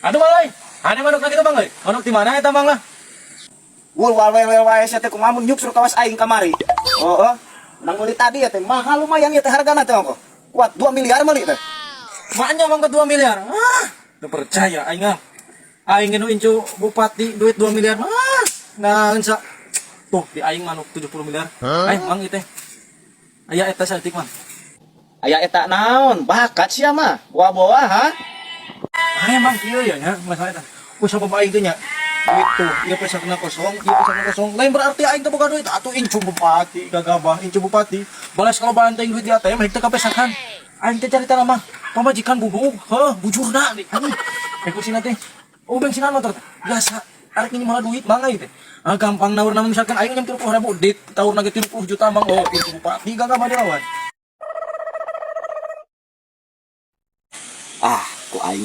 Aduh, Mang, euy. Ane manuk na kitu, Mang, euy. Manuk di mana eta, Mang, lah? Wul wal wel wel wae sia teh kumaha mun nyuk suruh kawas aing kamari. Oh, oh. Nang meuli tadi ya teh mahal lumayan ya teh hargana teh ongko. Kuat 2 miliar meuli teh. Maanya Mang ke 2 miliar. Ah, teu percaya aing ah. Aing nu incu bupati duit 2 miliar. Ah, nah sa. Tuh, di aing manuk 70 miliar. Aing Mang ieu teh. Aya eta saeutik, Mang. Aya eta naon? Bakat sia mah. Boa-boa ha? Aya, Mang, kieu ya nya masalah eta. Ku sabab aing teh nya. Duit tuh, ieu pesakna kosong, ieu pesakna kosong. Lain berarti aing teh boga duit atuh incu bupati gagabah, incu bupati. Balas kalau banteng duit di ATM hek teh kapesakan. Aing teh carita mah pamajikan bubuk, heuh, bujurna di anjing. Eh ku sina teh. Oh, bensinan motor teh. Biasa arek nginjem heula duit Mang aing teh. Ah, gampang naurna mah misalkan aing nginjem 30.000, dit taurna ge 30 juta, Mang. Oh, incu bupati gagabah dilawan. Ah, ku aing